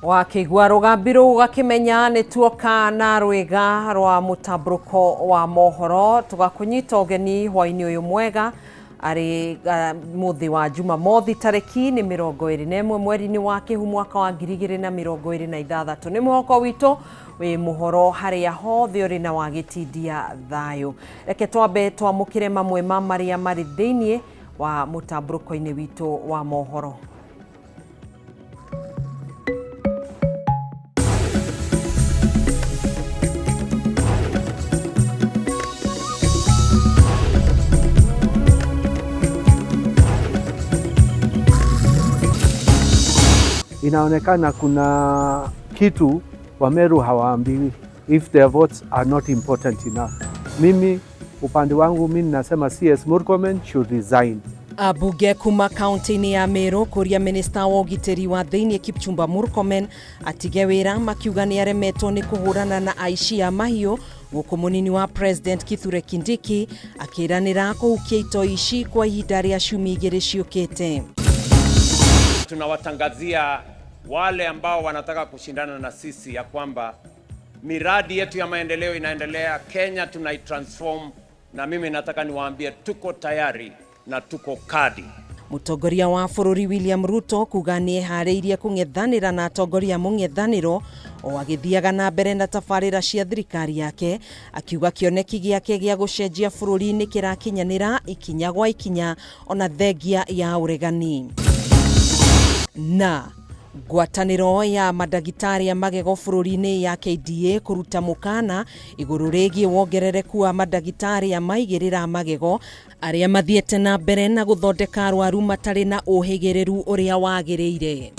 Wakĩigua rũgambi rũu ũgakĩmenya nĩ tuoka na rwĩga rwa mũtambũrũko wa mohoro. Tũgakũnyita ũgeni hwainĩ ũyũ mwega arĩ mũthĩ wa Jumamothi tarĩki nĩ 21 mweri-inĩ wa Kĩhu mwaka wa 2026. Nĩ mwĩhoko witũ wĩ mũhoro harĩa hothe ũrĩ na wagĩtindia thayũ. Reke twambe twamũkĩre mamwe ma marĩa marĩ thĩinĩ wa mũtambũrũko-inĩ witũ wa mohoro. Inaonekana kuna kitu Wameru hawaambiwi if their votes are not important enough. Mimi upande wangu mimi nasema CS Murkomen should resign. Ambunge kuma kaunti-inĩ ya Meru kũria minista wa ũgitĩri wa thĩinĩ Kipchumba Murkomen atige wĩra, makiuga nĩ aremetwo nĩ kũhũrana na aici a mahiũ, gũkũ mũnini wa President Kithure Kindiki akĩranĩra kũhukia itoi ici kwa ihinda rĩa ciumia 2 ciũkĩte. Tunawatangazia wale ambao wanataka kushindana na sisi ya kwamba miradi yetu ya maendeleo inaendelea. Kenya tunaitransform, na mimi nataka niwaambie tuko tayari na tuko kadi. Mũtongoria wa bũrũri William Ruto kuga nĩ eharĩirie kũng'ethanĩra na atongoria mũng'ethanĩro o agĩthiaga na mbere na tabarĩra cia thirikari yake, akiuga kĩoneki gĩake gĩa gũcenjia bũrũri nĩ kĩrakinyanĩra ikinya gwa ikinya ona thengia ya ũregani. Na ngwatanĩro ya mandagĩtarĩ a magego bũrũri-inĩ ya KDA kũruta mũkana igũrũ rĩgiĩ wongerereku wa mandagĩtarĩ a maigĩrĩra magego arĩa mathiĩte na mbere na gũthondeka arwaru matarĩ na ũhĩgĩrĩru ũrĩa wagĩrĩire.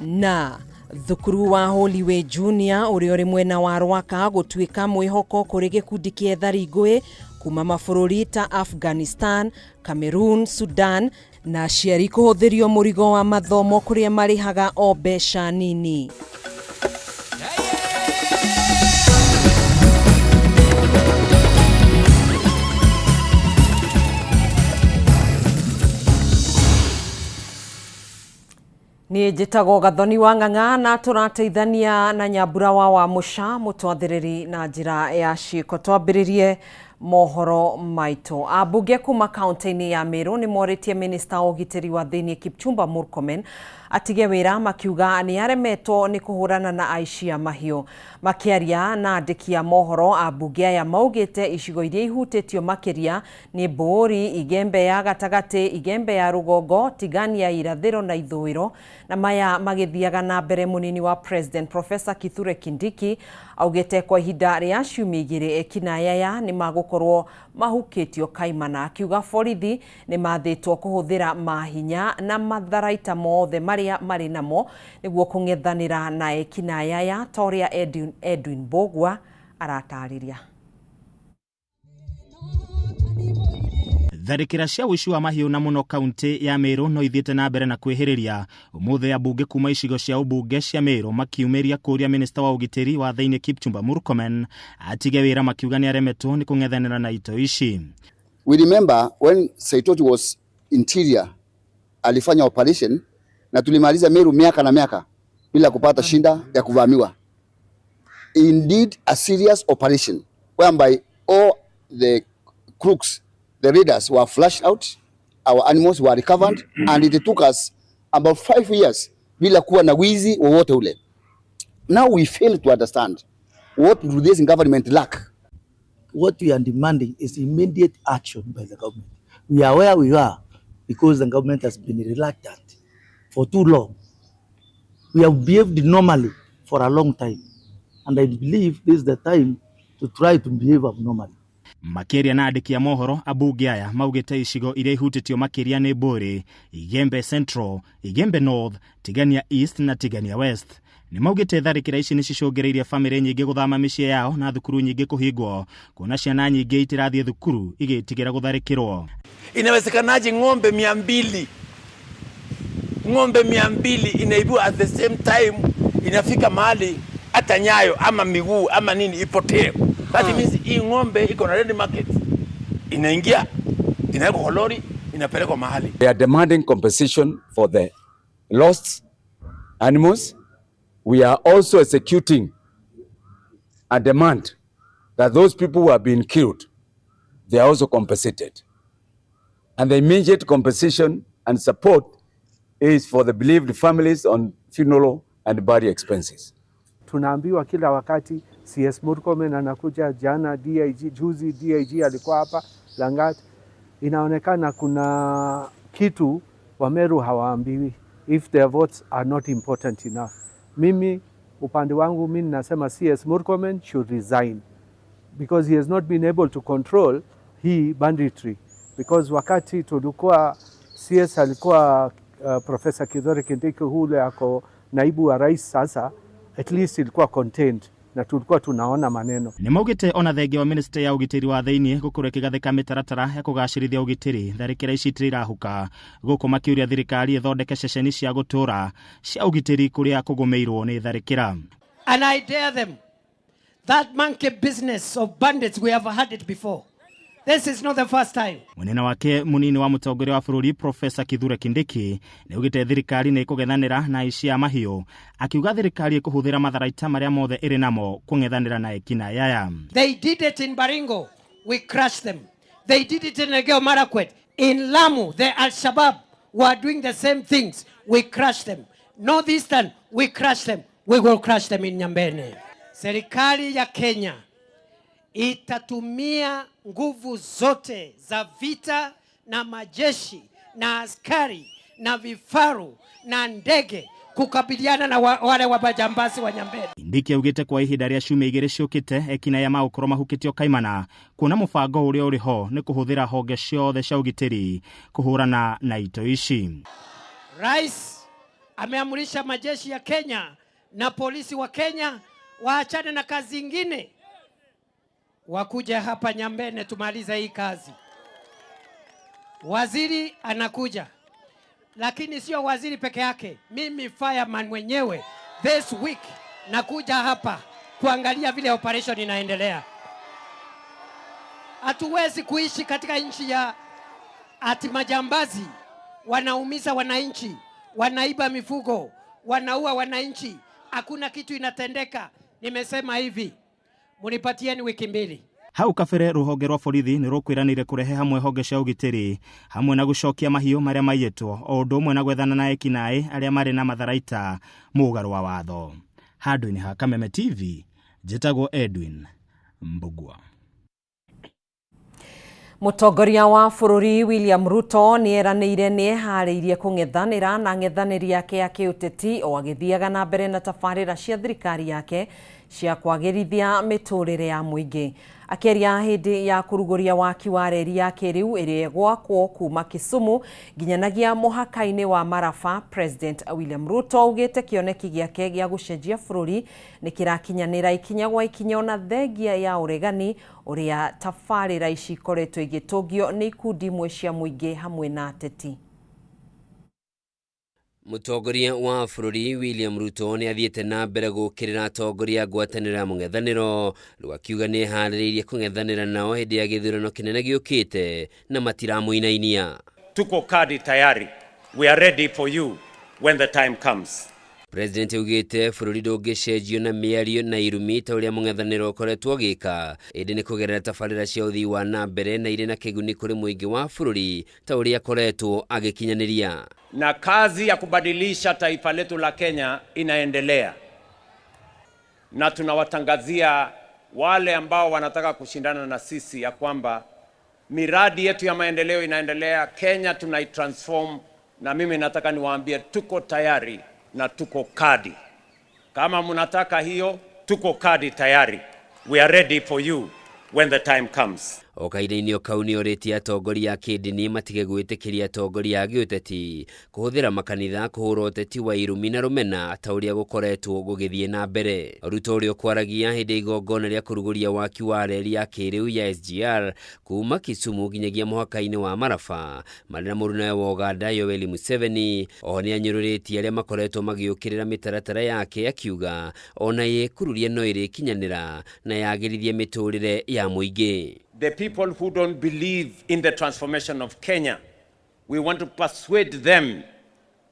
Na thukuru wa Holy Junior ũrĩa ũrĩ mwena wa Rwaka gũtuĩka mwĩhoko kũrĩ gĩkundi kĩa ethari ngũĩ kuma mabũrũri ta Afghanistan, Cameroon, Sudan na aciari kũhũthĩrio mũrigo wa mathomo kũrĩa marĩhaga o mbeca nini. Niĩ njĩtagwo Gathoni wa Ng'ang'a na tũrateithania na Nyambura wa Wamũca mũtwathĩrĩri na njĩra ya ciĩko. Twambĩrĩrie mohoro maitũ. Ambunge kuma kaunti-inĩ ya Meru nĩ morĩtie minista wa ũgitĩri wa thĩinĩ Kipchumba Murkomen atige wĩra, makiuga nĩ aremetwo nĩ kũhũrana na aici a mahiũ. Makĩaria na andĩki a mohoro, ambunge aya maugĩte icigo iria ihutĩtio makĩria nĩ Mbũũri, Igembe ya gatagatĩ, Igembe ya rũgongo, Tigania irathĩro na ithũĩro. Na maya magĩthiaga na mbere, mũnini wa President Professor Kithure Kindiki augĩte kwa ihinda rĩa ciumia 2 ekinaĩ aya nĩ magũkorwo mahukĩtio kaimana, akiuga borithi nĩ mathĩtwo kũhũthĩra mahinya na matharaita mothe marĩa marĩ namo nĩguo kũng'ethanĩra na ekinaĩ aya, ta ũrĩa Edwin Mbũgua aratarĩria. Tharĩkĩra cia ũici wa mahiũ na mũno kaunti ya Meru no ithiĩte na mbere na kwĩhĩrĩria. Ũmũthĩ ambunge kuma icigo cia ũmbunge cia Meru makiumĩria kũria minista wa ũgitĩri wa thĩinĩ Kipchumba Murkomen atige wĩra, makiuga nĩ aremetwo nĩ kũng'ethanĩra na itoi ici. We remember when Saitoti was interior alifanya operation na tulimaliza Meru miaka na miaka bila kupata shinda ya kuvamiwa. Indeed a serious operation whereby all the crooks, the raiders were flushed out, our animals were recovered and it took us about 5 years bila kuwa na wizi wowote ule. Now we fail to understand what do this government lack. What we are demanding is immediate action by the government. We are where we are because the government has been reluctant for too long. We have behaved normally for a long time, and I believe this is the time to try to behave abnormally. Makĩaria na andĩki a mohoro, ambunge aya maugĩte icigo iria ihutĩtio makĩria nĩ Mbũrĩ, Igembe Central, Igembe North, Tigania East na Tigania West. Nĩ maugĩte tharĩkĩra ici nĩ cicũngĩrĩirie bamĩrĩ nyingĩ gũthama mĩciĩ yao na thukuru nyingĩ kũhingwo, kuona ciana nyingĩ itirathiĩ thukuru igĩtigĩra gũtharĩkĩrwo. Inawezekanaje ng'ombe 200, ng'ombe 200 inaibiwa at the same time, inafika mahali hata nyayo ama miguu ama nini ipotee? That means hii ng'ombe iko na red market, inaingia inawekwa kwa lori, inapelekwa mahali. They are demanding compensation for the lost animals. We are also executing a demand that those people who have been killed, they are also compensated. And the immediate compensation and support is for the bereaved families on funeral and burial expenses. Tunaambiwa kila wakati CS Murkomen anakuja, jana DIG, juzi DIG alikuwa hapa Langat. Inaonekana kuna kitu Wameru hawaambiwi if their votes are not important enough. Mimi upande wangu mimi nasema CS Murkomen should resign because he has not been able to control hii banditry, because wakati tulikuwa CS alikuwa Professor Kithure Kindiki ule ako naibu wa rais sasa, at least ilikuwa contained na tulikuwa tunaona maneno. Nĩ maugĩte ona thengia wa ministry ya ũgitĩri wa thĩinĩ gũkorwo ĩkĩgathĩka mĩtaratara ya kũgacĩrithia ũgitĩri, tharĩkĩra ici itirĩ irahuka gũkũ, makĩũria thirikari ĩthondeke ceceni cia gũtũũra cia ũgitĩri kũrĩa kũgũmĩirwo nĩ tharĩkĩra. And I dare them. That monkey business of bandits, we have had it before. This is not the first time. Mũnene wake mũnini wa mũtongoria wa bũrũri Profesa Kithure Kindiki nĩ augĩte thirikari nĩ ĩkũng'ethanĩra na aici a mahiũ, akiuga thirikari ĩkũhũthĩra matharaita marĩa mothe ĩrĩ namo kũng'ethanĩra na ekinaĩ aya. They did it in Baringo. We crushed them. They did it in Elgeyo Marakwet. In Lamu, the Al-Shabaab were doing the same things. We crushed them. Northeastern, we crushed them. We will crush them in Nyambene. Serikali ya Kenya itatumia nguvu zote za vita na majeshi na askari na vifaru na ndege kukabiliana na wale wa majambazi wa Nyambene. Kindiki augĩte kwa ihinda rĩa ciumia 2 ciũkĩte ekinaĩ magũkorwo mahukĩtio kaimana, kuona mũbango ũrĩa ũrĩ ho nĩ kũhũthĩra honge ciothe cia ũgitĩri kũhũrana na ito ici. Rais ameamrisha majeshi ya Kenya na polisi wa Kenya waachane na kazi ingine, wakuje hapa Nyambene tumalize hii kazi. Waziri anakuja, lakini sio waziri peke yake. Mimi fireman mwenyewe this week nakuja hapa kuangalia vile operation inaendelea. Hatuwezi kuishi katika nchi ya ati majambazi wanaumiza wananchi, wanaiba mifugo, wanaua wananchi, hakuna kitu inatendeka. Nimesema hivi, munipatieni wiki 2. Hau kabere rũhonge rwa borithi nĩ rũkwĩranĩire kũrehe hamwe honge cia ũgitĩri hamwe na gũcokia mahiũ marĩa maiyĩtwo, o ũndũ ũmwe na gwethana na ekinaĩ arĩa marĩ na matharaita mũgarũ wa watho. Handũ-inĩ ha Kameme TV, njĩtagwo Edwin Mbugua. Mũtongoria wa bũrũri William Ruto nĩ eranĩire nĩ eharĩirie kũng'ethanĩra na ng'ethanĩri yake ya kĩũteti o agĩthiaga na mbere na tabarĩra cia thirikari yake cia kwagĩrithia mĩtũrĩre ya mũingĩ. Akĩaria hĩndĩ ya kũrugũria waki wa reri ya kĩrĩu ĩrĩa ĩgwakwo kuma Kisumu nginyanagia mũhaka-inĩ wa Maraba, President William Ruto augĩte kĩoneki gĩake gĩa gũcenjia bũrũri nĩ kĩrakinyanĩra ikinya gwa ikinya ona thengia ya ũregani ũrĩa tabarĩra ici ikoretwo igĩtũngio nĩ ikundi imwe cia mũingĩ hamwe na ateti. Mũtongoria wa bũrũri William Ruto nĩ athiĩte na mbere gũkĩrĩra atongoria a ngwatanĩro ya mũng'ethanĩro, rĩu akiuga nĩ eharĩrĩirie kũng'ethanĩra nao hĩndĩ ya gĩthurano kĩnene gĩũkĩte na matiramũinainia. Tuko kadi tayari. We are ready for you when the time comes. President augĩte bũrũri ndũngĩcenjio na mĩario na irumi ta ũrĩa mũng'ethanĩro ũkoretwo ũgĩka, ĩndĩ nĩ kũgerera tabarĩra cia ũthii wa na mbere na irĩ na kĩguni kũrĩ mũingĩ wa bũrũri ta ũrĩa akoretwo agĩkinyanĩria. Na kazi ya kubadilisha taifa letu la Kenya inaendelea, na tunawatangazia wale ambao wanataka kushindana na sisi ya kwamba miradi yetu ya maendeleo inaendelea. Kenya tunaitransform, na mimi nataka niwaambie tuko tayari na tuko kadi. Kama mnataka hiyo, tuko kadi tayari. We are ready for you when the time comes. O kahinda-inĩ o kau nĩ orĩtie atongoria a kĩndini matige gwĩtĩkĩria atongoria a gĩũteti kũhũthĩra makanitha kũhũra ũteti wa irumi na rũmena ta ũrĩa gũkoretwo gũgĩthiĩ na mbere. Ruto ũrĩa ũkwaragia hĩndĩ ya igongona rĩa kũrugũria waki wa reri ya kĩrĩu ya SGR kuma Kisumu nginyagia mũhaka-inĩ wa Maraba marĩ na mũrunawe wa Uganda Yoweri Museveni, oho nĩ anyũrũrĩtie arĩa makoretwo magĩũkĩrĩra mĩtaratara yake, akiuga ona yekururia no ĩrĩkinyanĩra na yagĩrithie mĩtũrĩre ya mũingĩ. The people who don't believe in the transformation of Kenya, We want to persuade them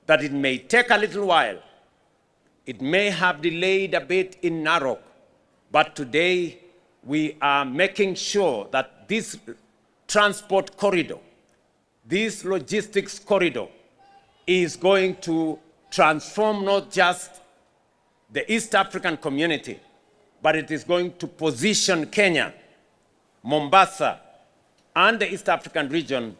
that it may take a little while. It may have delayed a bit in Narok, but today we are making sure that this transport corridor, this logistics corridor, is going to transform not just the East African community, but it is going to position Kenya, Mombasa, and the East African region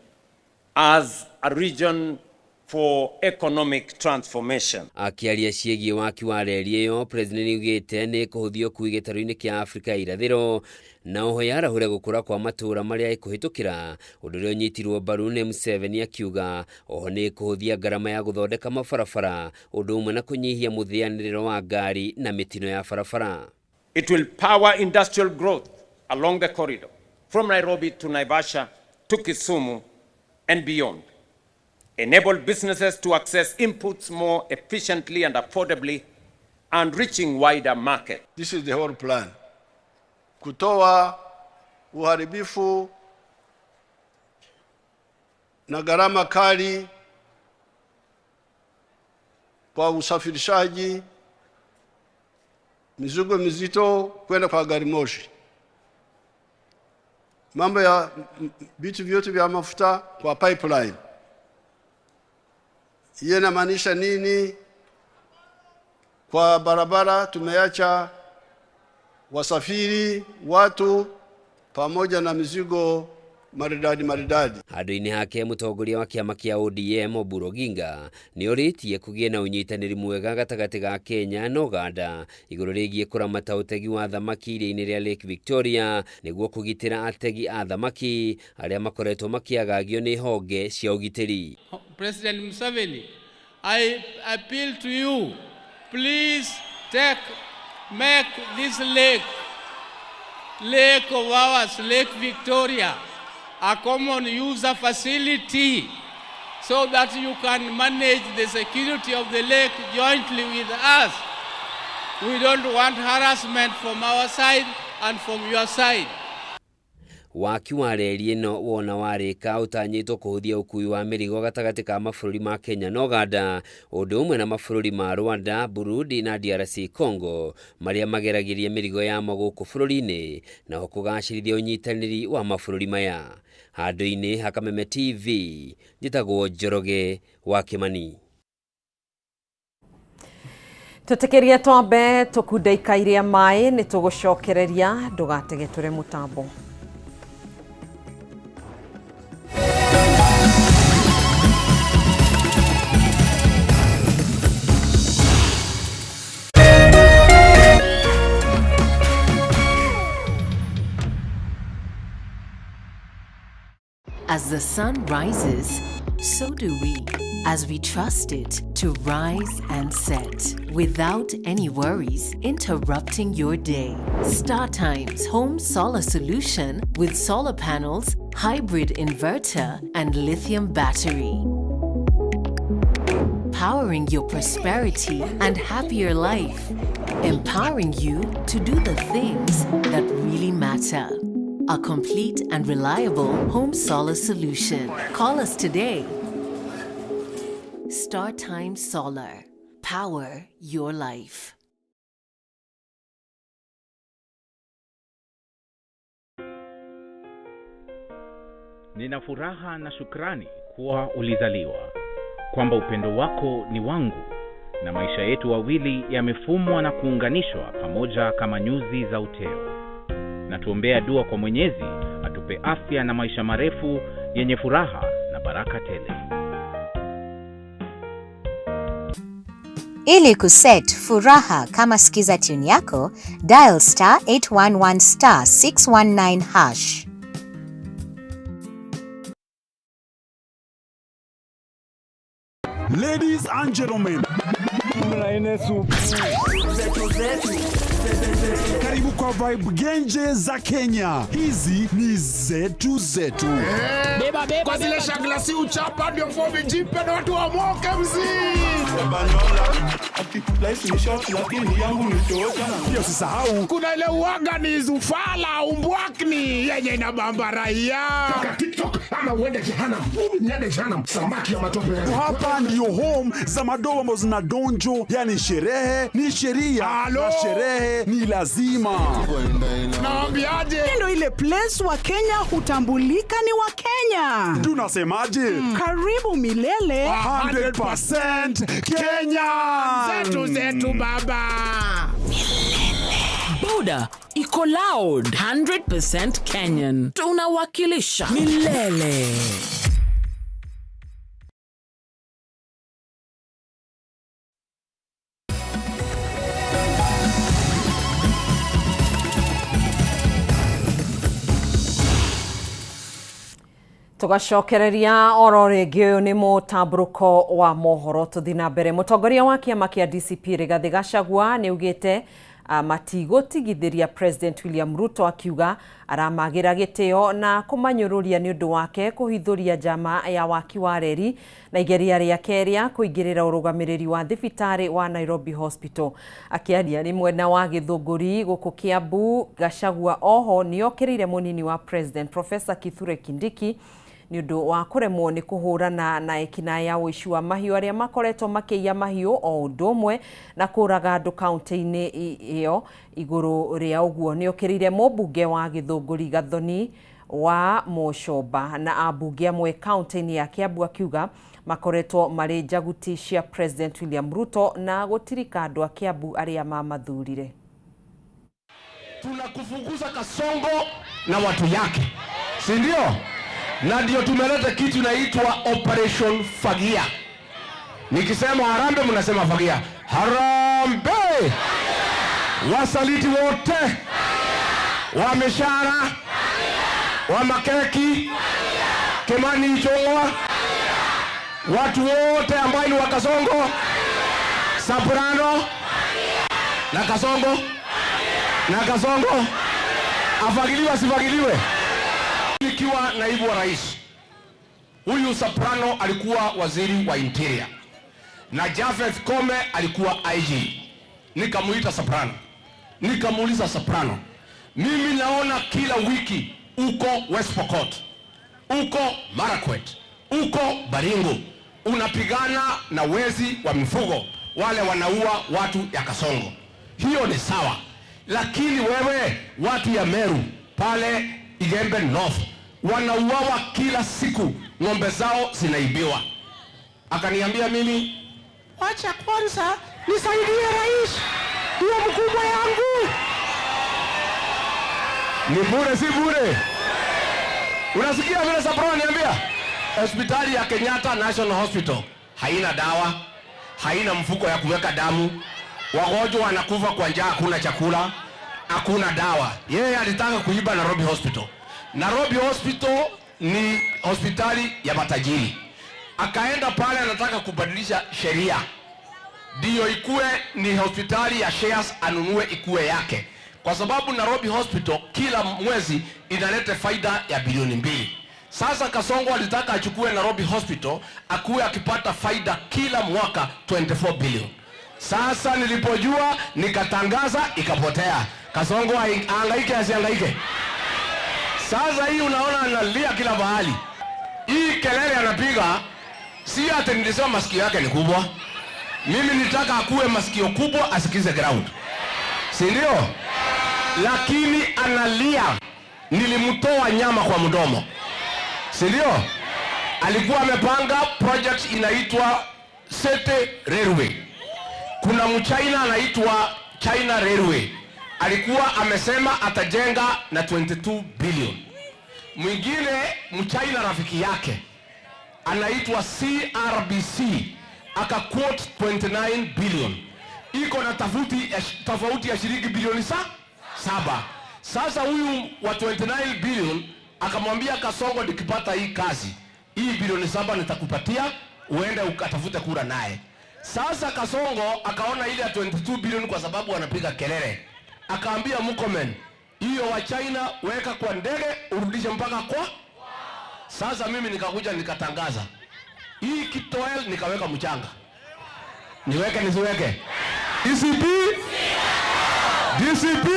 as a region for economic transformation. Akĩaria ciĩgiĩ waki wa reri ĩyo, President nĩaugĩte nĩ ĩkũhũthia ũkui gĩtarũ-inĩ kĩa Afrika ya irathĩro na oho yarahũre gũkũra kwa matũũra marĩa ĩkũhĩtũkĩra, ũndũ ũrĩa ũnyitirwo mbaru nĩ Museveni akiuga oho nĩ ĩkũhũthia ngarama ya gũthondeka mabarabara ũndũ ũmwe na kũnyihia mũthĩanĩrĩro wa ngari na mĩtino ya barabara. It will power industrial growth along the corridor from Nairobi to Naivasha to Kisumu and beyond. Enable businesses to access inputs more efficiently and affordably and reaching wider market. This is the whole plan. Kutoa uharibifu na gharama kali kwa usafirishaji mizigo mizito kwenda kwa gari moshi, mambo ya vitu vyote vya mafuta kwa pipeline. Hiyo inamaanisha nini? Kwa barabara tumeacha wasafiri, watu pamoja na mizigo maridadi maridadi. Handũ-inĩ hake mũtongoria wa kĩama kĩa ODM Oburu Oginga nĩorĩtie kũgĩe na ũnyitanĩri mwega gatagatĩ ga Kenya na Uganda igũrũ rĩgiĩ kũramata ũtegi wa thamaki iria-inĩ rĩa Lake Victoria nĩguo kũgitĩra ategi a thamaki arĩa makoretwo makĩagagio nĩ honge cia ũgitĩri. President Museveni, I appeal to you, please make this lake of ours, Lake Victoria, a common user facility so that you can manage the security of the lake jointly with us. We don't want harassment from our side and from your side. Waki wa reri ĩno wona warĩka ũtanyĩtwo kũhũthia ũkui wa mĩrigo gatagatĩ ka mabũrũri ma Kenya na Uganda ũndũ ũmwe na mabũrũri ma Rwanda, Burundi na DRC Congo marĩa mageragĩria mĩrigo yamo gũkũ bũrũri-inĩ naho kũgacĩrithia ũnyitanĩri wa mabũrũri maya. Handũ-inĩ ha Kameme TV njĩtagwo Njoroge wa Kĩmani. Tũtĩkĩrie twambe tũkunde ikai rĩa maĩ nĩ tũgũcokereria ndũgatege tũre mũtambo. As the sun rises, so do we, as we trust it to rise and set without any worries interrupting your day. StarTimes Home Solar Solution with solar panels, hybrid inverter, and lithium battery. Powering your prosperity and happier life. Empowering you to do the things that really matter. A complete and reliable home solar solution. Call us today. StarTime Solar. Power your life. Nina furaha na shukrani kuwa ulizaliwa, kwamba upendo wako ni wangu na maisha yetu wawili yamefumwa na kuunganishwa pamoja kama nyuzi za uteo. Na tuombea dua kwa Mwenyezi atupe afya na maisha marefu yenye furaha na baraka tele. Ili kuset furaha kama skiza tune yako, dial star 811 star 619 hash. Ladies and gentlemen, karibu kwa vibe genje za Kenya. Hizi ni zetu zetu. Beba, beba, kwa zile shagla si uchapa ndio fomi jipe na watu wamoke mzee. Life ni short lakini yangu ni tocha. Pia usisahau kuna ile uoga ni zufala umbwakni yenye inabamba raia. TikTok ama uende jehanamu. Mimi niende jehanamu. Samaki ya matope. Hapa ndio home za madoa ambazo zina donjo, yani sherehe ni sheria na sherehe ni lazima. Naambiaje? Ndio ile place wa Kenya hutambulika ni wa Kenya. Tunasemaje? Karibu milele 100% Kenya. Zetu zetu baba. Boda iko loud 100% Kenyan. Tunawakilisha milele. Tugacokereria oro rĩngĩ ũyũ nĩ mũtambũrũko wa mohoro tũthiĩ na mbere. Mũtongoria wa kĩama kĩa DCP Rigathĩ Gachagua nĩ augĩte matigũtigithĩria President William Ruto, akiuga aramagĩra gĩtĩo na kũmanyũrũria nĩ ũndũ wake kũhithũria njama ya waki wa reri na igeria rĩake rĩa kũingĩrĩra ũrũgamĩrĩri wa thibitarĩ wa Nairobi Hospital. Akĩaria nĩ mwena wa Gĩthũngũri gũkũ Kiambu, Gachagua oho nĩokĩrĩire mũnini wa President Professor Kithure Kindiki nĩ ũndũ wa kũremwo nĩ kũhũrana na ekinaĩ ya ũici wa mahiũ arĩa makoretwo makĩiya mahiũ o ũndũ ũmwe na kũraga andũ kaunti-inĩ ĩyo. Igũrũ rĩa ũguo nĩokĩrĩire mũmbunge wa Gĩthũngũri Gathoni wa Mũcomba na ambunge amwe kaunti-inĩ ya Kiambu, akiuga makoretwo marĩ njaguti cia President William Ruto na gũtirika andũ a Kiambu arĩa mamathurire. Tunakufukuza Kasongo na watu yake, si ndio? Na ndio tumeleta kitu inaitwa Operation Fagia. Nikisema harambe, mnasema fagia. Harambe! Wasaliti wote wa mishahara, wa makeki, Kimani Ichung'wa, watu wote ambao ni wa Kasongo, Soprano na Kasongo na Kasongo, afagiliwe asifagiliwe. Nikiwa naibu wa rais, huyu Soprano alikuwa waziri wa interior na Jafeth Kome alikuwa IG. Nikamuita Soprano, nikamuuliza Soprano, mimi naona kila wiki uko West Pokot, uko Marakwet, uko Baringo, unapigana na wezi wa mifugo wale wanaua watu ya Kasongo. Hiyo ni sawa, lakini wewe watu ya Meru pale Igembe North wanauawa kila siku, ng'ombe zao zinaibiwa. Akaniambia mimi, wacha kwanza nisaidie rais, ndio mkubwa yangu. Ni bure si bure? Unasikia vile Soprano niambia? Hospitali ya Kenyatta National Hospital haina dawa, haina mfuko ya kuweka damu, wagonjwa wanakufa kwa njaa, hakuna chakula, hakuna dawa. Yeye alitaka kuiba Nairobi Hospital. Nairobi Hospital ni hospitali ya matajiri. Akaenda pale anataka kubadilisha sheria ndiyo ikue ni hospitali ya shares, anunue ikue yake, kwa sababu Nairobi Hospital kila mwezi inaleta faida ya bilioni 2. Sasa Kasongo alitaka achukue Nairobi Hospital akuwe akipata faida kila mwaka 24 billion. Sasa nilipojua nikatangaza, ikapotea. Kasongo ahangaike asihangaike? Sasa hii unaona analia kila mahali. Hii kelele anapiga si ati nilisema masikio yake ni kubwa. Mimi nitaka akuwe masikio kubwa asikize ground, si ndio? Lakini analia, nilimtoa nyama kwa mdomo, si ndio? Alikuwa amepanga project inaitwa City Railway. Kuna mchina anaitwa China Railway, alikuwa amesema atajenga na 22 billion. Mwingine mchina rafiki yake anaitwa CRBC aka quote 29 billion. Iko na tofauti ya shilingi bilioni 7. Sasa huyu wa 29 billion akamwambia Kasongo, nikipata hii kazi hii bilioni 7 nitakupatia uende ukatafute kura naye. Sasa Kasongo akaona ile ya 22 billion kwa sababu anapiga kelele, akaambia Murkomen, hiyo wa China weka kwa ndege urudishe mpaka kwa. Sasa mimi nikakuja nikatangaza hii kitoel, nikaweka mchanga, niweke nisiweke? DCP, DCP,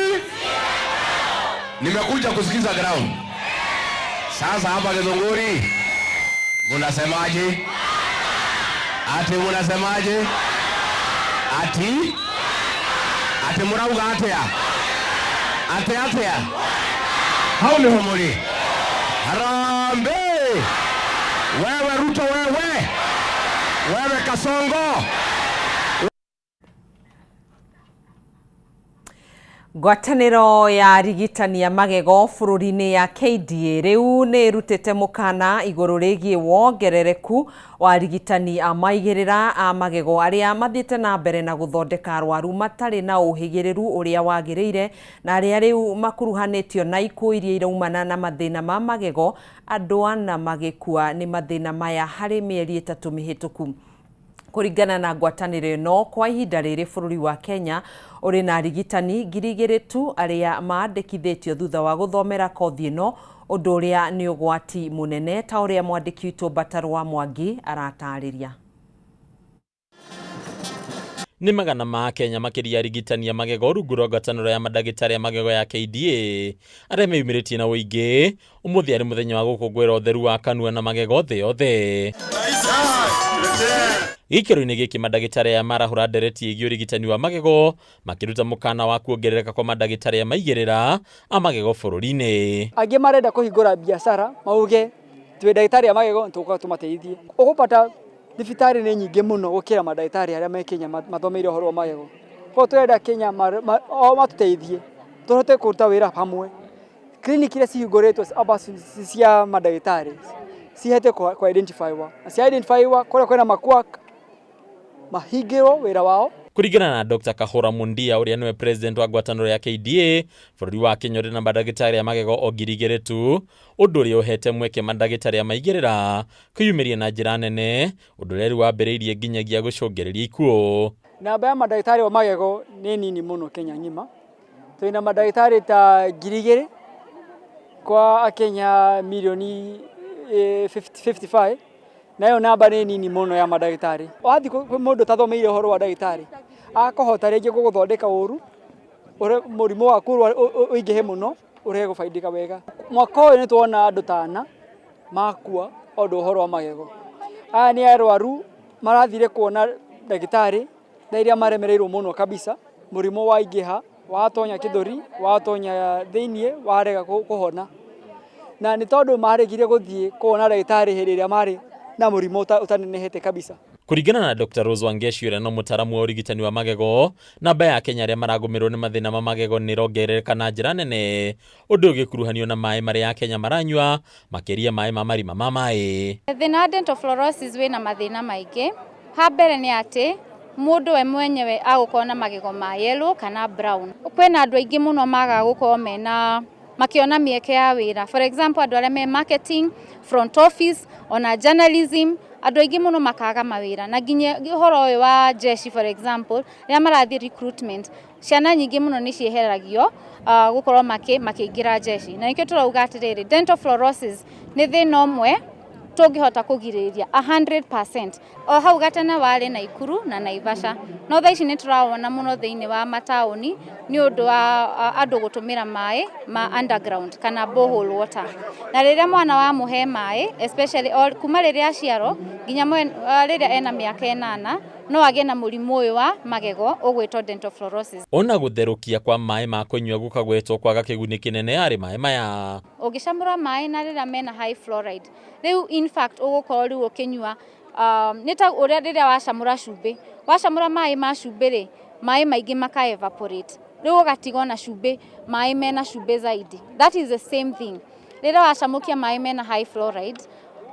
nimekuja kusikiza ground. Sasa hapa Githunguri munasemaje? Ati munasemaje? Ati ati murauga atia? Ati atia? Hau niho muri. Harambee! Wewe Ruto, wewe wewe Kasongo. Ngwatanĩro ya arigitani a magego bũrũri-inĩ ya KDA rĩu nĩ ĩrutĩte mũkana igũrũ rĩgiĩ wongerereku wa arigitani a maigĩrĩra a magego arĩa mathiĩte na mbere na gũthondeka arwaru matarĩ na ũhĩgĩrĩru ũrĩa wagĩrĩire na arĩa rĩu makuruhanĩtio na ikuũ iria iraumana na mathĩna ma magego, andũ ana magĩkua nĩ mathĩna maya harĩ mĩeri 3 mĩhĩtũku. Kũringana na ngwatanĩro ĩno, kwa ihinda rĩrĩ bũrũri wa Kenya ũrĩ na arigitani 2,000 tu arĩa maandĩkithĩtio thutha wa gũthomera kothi ĩno, ũndũ ũrĩa nĩ ũgwati mũnene ta ũrĩa mwandĩki witũ Mbatarwa Mwangi aratarĩria. Nĩ magana ma Kenya makĩria arigitani a magego rungu rwa ngwatanĩro ya mandagĩtarĩ a magego ya KDA arĩa meyumĩrĩtie na ũingĩ ũmũthĩ arĩ mũthenya wa gũkũngũĩra ũtheru wa kanua na magego thĩ yothe. Gĩikaro-inĩ gĩkĩ mandagĩtarĩ aya marahũra ndereti ĩgiĩ ũrigitani wa magego makĩruta mũkana wa kuongerereka kwa mandagĩtarĩ a maigĩrĩra a magego bũrũri-inĩ. Angĩ marenda kũhingũra biacara mauge twĩ ndagĩtarĩ a magego nĩtũgũka tũmateithie. Ũgũpata thibitarĩ nĩ nyingĩ mũno gũkĩra mandagĩtarĩ arĩa me Kenya mathomeire ũhoro wa magego. Koguo tũrenda Kenya o matũteithie tũhote kũruta wĩra hamwe. Clinic iria cihingũrĩtwo amba cia mandagĩtarĩ cihete kũ identify wa. Na cia identify wa kũrĩa kwĩna maquack mahingĩrwo wĩra wao. Kũringana na Dr. Kahũra Mundia ũrĩa nĩwe president wa ngwatanĩro ya KDA, bũrũri wa Kenya ũrĩ na mandagĩtarĩ a magego o 2,000 tu, ũndũ ũrĩa ũhete mweke mandagĩtarĩ a maigĩrĩra kwĩyumĩria na njĩra nene, ũndũ ũrĩa rĩu wambĩrĩirie nginyagia gũcũngĩrĩria ikuũ. Namba ya mandagĩtarĩ a magego nĩ nini mũno Kenya ng'ima. Twĩna mandagĩtarĩ ta 2,000 kwa akenya mirioni 55, nayo namba nĩ nini mũno ya mandagĩtarĩ. Wathiĩ kwĩ mũndũ ũtathomeire ũhoro wa ndagĩtarĩ, akũhota rĩngĩ gũgũthondeka ũru, mũrimũ waku ũingĩhe mũno, ũrege gũbaidĩka wega. Mwaka ũyũ nĩ tuona andũ ta ana makua ũndũ ũhoro wa magego. Aya nĩ arwaru marathire kuona ndagĩtarĩ thaa iria maremereirwo mũno kabisa, mũrimũ waingĩha, watonya kĩthũri, watonya thĩiniĩ, warega kũhona. Na nĩ tondũ maregire gũthiĩ kuona ndagĩtarĩ hĩndĩ ĩrĩa marĩ na mũrimũ ũtanenehete kabisa. Kũringana na Dr. Rose Wangechi ũrĩa no mũtaaramu wa ũrigitani wa magego, namba ya Kenya arĩa maragũmĩrwo nĩ mathĩna ma magego nĩ ĩrongerereka na njĩra nene, ũndũ ũgĩkuruhanio na maĩ marĩa Akenya maranyua, makĩria maĩ ma marima ma maĩ. Thĩna wa dental fluorosis wĩna mathĩna maingĩ. Ha mbere nĩ atĩ mũndũ we mwenyewe agũkorwo na magego ma yellow kana brown. Kwĩna andũ aingĩ mũno magaga gũkorwo mena makĩona mĩeke ya wĩra. For example, andũ arĩa me marketing, front office, ona journalism, andũ aingĩ mũno makaga mawĩra. Na nginya ũhoro ũyũ wa jeshi for example, rĩrĩa marathiĩ recruitment, ciana nyingĩ mũno nĩ cieheragio gũkorwo makĩingĩra jeshi. Na nĩkĩo tũrauga atĩrĩrĩ, dental fluorosis nĩ thĩna ũmwe tũngĩhota kũgirĩrĩria 100%. O hau gatene warĩ Naikuru na Naivasha, no thaa ici nĩ tũrawona mũno thĩinĩ wa mataũni nĩ ũndũ wa andũ gũtũmĩra maĩ ma underground kana borehole water. Na rĩrĩa mwana wamũhe maĩ, especially kuma rĩrĩa aciarwo nginya rĩrĩa ena mĩaka 8, no agĩe na mũrimũ ũyũ wa magego ũgwĩtwo dental fluorosis. Ona gũtherũkia kwa maĩ ma kũnyua gũkagwetwo kwaga kĩguni kĩnene harĩ maĩ maya. Ũngĩcamũra maĩ na rĩrĩa mena high fluoride, rĩu in fact ũgũkorwo rĩu ũkĩnyua nĩ ta ũrĩa rĩrĩa wacamũra cumbĩ, wacamũra maĩ ma cumbĩ rĩ, maĩ maingĩ maka evaporate, rĩu ũgatigwo na cumbĩ, maĩ mena cumbĩ zaidi. That is the same thing. Rĩrĩa wacamũkia maĩ mena high fluoride,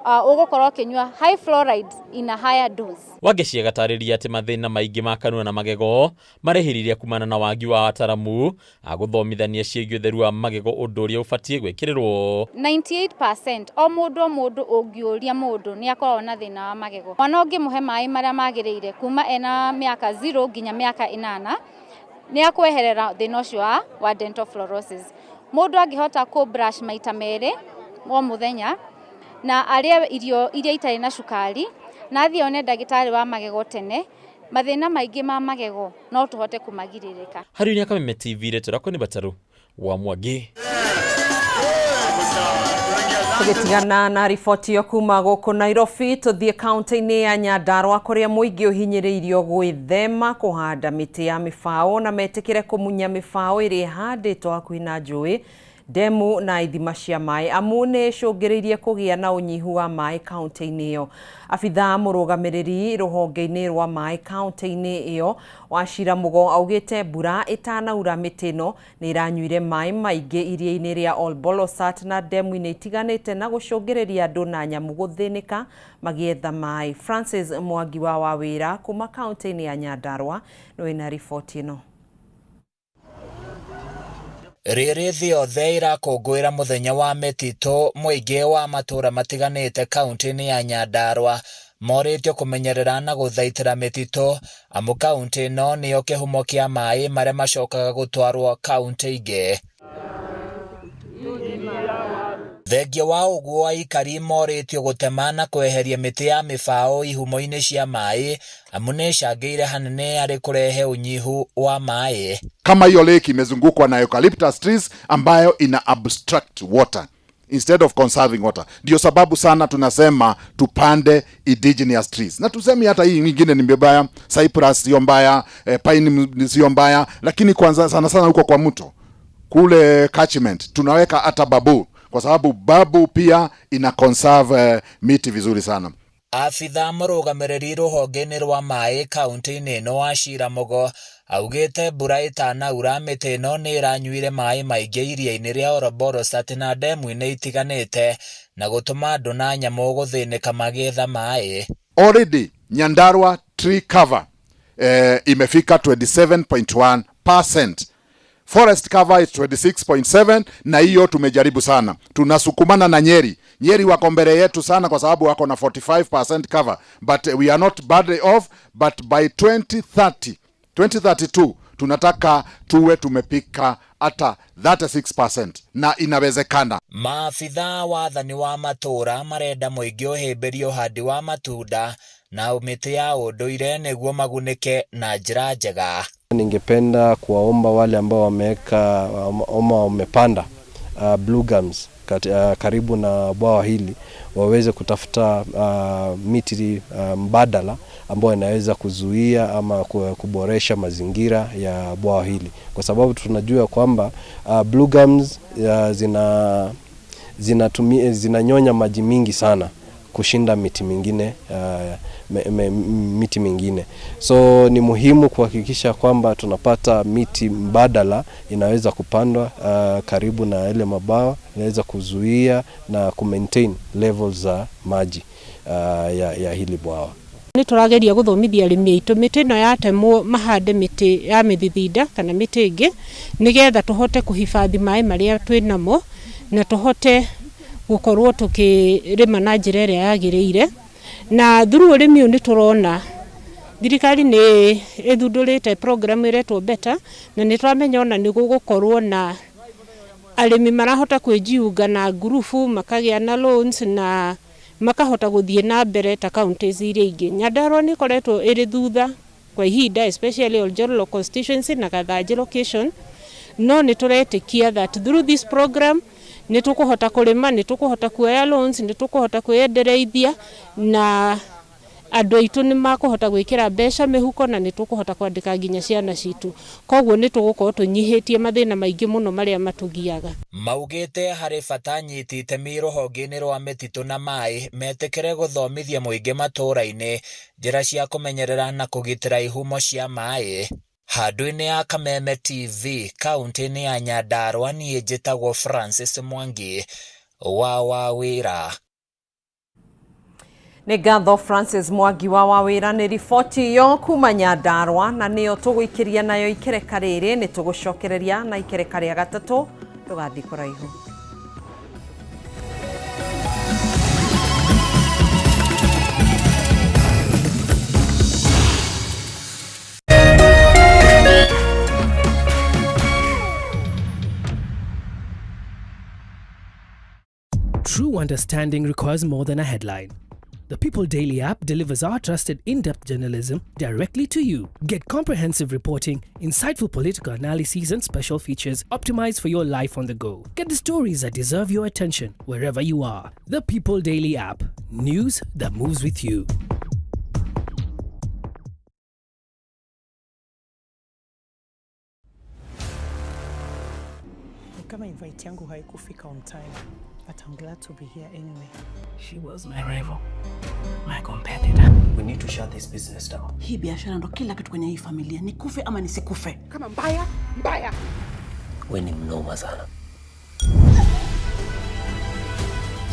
ũgũkorwo ũkĩnyua high fluoride in a higher dose. Wangechi agatarĩria atĩ mathĩna maingĩ ma kanua na magego marehĩrĩria kumana na wagi wa ataramu a gũthomithania ciĩgiĩ ũtheru wa magego, ũndũ ũrĩa ũbatiĩ gwĩkĩrĩrwo. 98% o mũndũ o mũndũ ũngĩũria mũndũ nĩ akoragwo na thĩna wa magego. Mwana ũngĩmũhe maĩ marĩa magĩrĩire kuma ena mĩaka 0 nginya mĩaka 8, nĩ akweherera thĩna ũcio wa dental fluorosis. Mũndũ angĩhota kũ brush maita merĩ o mũthenya na arĩe irio iria itarĩ na cukari na athiĩ one ndagĩtarĩ wa magego tene, Mathĩna maingĩ ma magego no tũhote kũmagirĩrĩka. Harĩ nĩ Kameme TV rĩtwa rĩakwa nĩ Batarũ wa Mwangi. Tũgĩtigana na riboti ĩyo kuma gũkũ Nairobi, tũthiĩ kaunti-inĩ ya Nyandarua kũrĩa mũingĩ ũhinyĩrĩirio gwĩthema kũhanda mĩtĩ ya mĩbaũ na metĩkĩre kũmunya mĩbaũ ĩrĩa ĩhandĩtwo hakuhĩ na njũĩ, ndemu na ithima cia maĩ amu nĩ ĩcũngĩrĩirie kũgĩa na ũnyihu wa maĩ kaunti-inĩ ĩyo. Abithaa mũrũgamĩrĩri rũhonge-inĩ rwa maĩ kaunti-inĩ ĩyo Wachira Mugo augĩte mbura ĩtanaura mĩtĩ ĩno nĩ ĩranyuire maĩ maingĩ iria-inĩ rĩa Olbolosat na ndemu-inĩ itiganĩte na gũcũngĩrĩria andũ na nyamũ gũthĩnĩka magĩetha maĩ. Francis Mwangi wa Wawĩra kuma kaunti-inĩ ya Nyandarua nĩwe wĩna riboti ĩno. Rĩrĩ thĩ yothe ĩrakũngũĩra mũthenya wa mĩtitũ, mũingĩ wa matũra matiganĩte kaunti-inĩ ya Nyandarua morĩtio kũmenyerera na gũthaitĩra mĩtitũ amu kaunti ĩno nĩyo kĩhumo kĩa maĩ marĩa macokaga gũtwarwo kaunti ingĩ. Thengia wa ũguo aikari morĩtio gũtema na kweheria mĩtĩ ya mĩbaũ ihumo-inĩ cia maĩ amu nĩ ĩcangĩire hanene harĩ kũrehe ũnyihu wa maĩ. Kama hiyo lake imezungukwa na eucalyptus trees ambayo ina abstract water instead of conserving water. Ndio sababu sana tunasema tupande indigenous trees, na tusemi hata hii nyingine ni mbaya, cypress sio mbaya, pine sio mbaya, lakini kwanza sana sana huko kwa mto kule catchment tunaweka hata babu, kwa sababu babu pia ina conserve miti vizuri sana. Abithaa mũrũgamĩrĩri rũhonge-inĩ rwa maĩ kaunti-inĩ ĩno Wachira Mugo augĩte mbura ĩtanaura mĩtĩ ĩno nĩ ĩranyuire maĩ maingĩ iria-inĩ rĩa Olbolosat na ndemu-inĩ itiganĩte na gũtũma andũ na nyamũ gũthĩnĩka magĩetha maĩ. Already Nyandarua tree cover imefika 27.1%. Forest cover is 26.7, na hiyo tumejaribu sana. Tunasukumana na Nyeri. Nyeri wako mbele yetu sana kwa sababu wako na 45% cover, but we are not badly off, but by 2032 tunataka tuwe tumepika hata 36% na inawezekana. Maabithaa wathani wa matũra marenda mũingĩ ũhĩmbĩrie ũhandi wa matunda na mĩtĩ ya ũndũire nĩguo magunĩke na njĩra njega. Ningependa kuwaomba wale ambao wameweka ama wamepanda blue gums karibu na bwawa hili waweze kutafuta miti mbadala ambayo inaweza kuzuia ama kuboresha mazingira ya bwawa hili, kwa sababu tunajua kwamba blue gums zinanyonya maji mingi sana kushinda miti mingine, miti mingine. So ni muhimu kuhakikisha kwamba tunapata miti mbadala inaweza kupandwa karibu na ile mabawa, inaweza kuzuia na kumaintain levels za maji ya hili bwawa. Nĩ tũrageria gũthomithia arĩmi aitũ mĩtĩ ĩno yatemwo mahande mĩtĩ ya mĩthithinda kana mĩtĩ ĩngĩ nĩgetha tũhote kũhifadhi maĩ marĩa twĩnamo na tũhote gũkorwo tũkĩrĩma na njĩra ĩrĩa yagĩrĩire. Na through ũrĩmi ũyũ nĩ tũrona thirikari nĩ ĩthundũrĩte program ĩretwo BETA, na nĩ tũramenya ona nĩ gũgũkorwo na arĩmi marahota kwĩjiunga na ngurubu makagĩa na loans na makahota gũthiĩ na mbere ta counties iria ingĩ. Nyandarua nĩ ĩkoretwo ĩrĩ thutha kwa ihinda, especially Oljololo constituency na Gathanjĩ location, no nĩ tũretĩkia that through this program nĩ tũkũhota kũrĩma, nĩ tũkũhota kuoya loans, nĩ tũkũhota kwĩendereithia na andũ aitũ nĩ makũhota gwĩkĩra mbeca mĩhuko na nĩ tũkũhota kwandĩka nginya ciana citũ. Koguo nĩ tũgũkorwo tũnyihĩtie mathĩna maingĩ mũno marĩa matũgiaga. Maugĩte harĩ bata anyiti itemi rũhonge-inĩ rwa mĩtitũ na maĩ metĩkĩre gũthomithia mũingĩ matũũra-inĩ njĩra cia kũmenyerera na kũgitĩra ihumo cia maĩ. Handũ-inĩ ya Kameme TV kaunti-inĩ ya Nyandarua, niĩ njĩtagwo Francis Mwangi wa Wawĩra. Nĩ ngatho Francis Mwangi wa Wawĩra nĩ riboti ĩyo kuma Nyandarua, na nĩyo tũgũikĩria nayo ikereka rĩrĩ. Nĩ tũgũcokereria na ikereka rĩa gatatũ, ndũgathiĩ kũraihu. True understanding requires more than a headline. The People Daily app delivers our trusted in depth journalism directly to you. Get comprehensive reporting, insightful political analyses, and special features optimized for your life on the go. Get the stories that deserve your attention wherever you are. The People Daily app. News that moves with you. Ni kama invite yangu haikufika on time, but I'm glad to be here anyway. She was my rival, my competitor. We need to shut this business down. Hii biashara ndo kila kitu kwenye hii familia, nikufe ama nisikufe. Kama mbaya mbaya. We ni mnoma sana.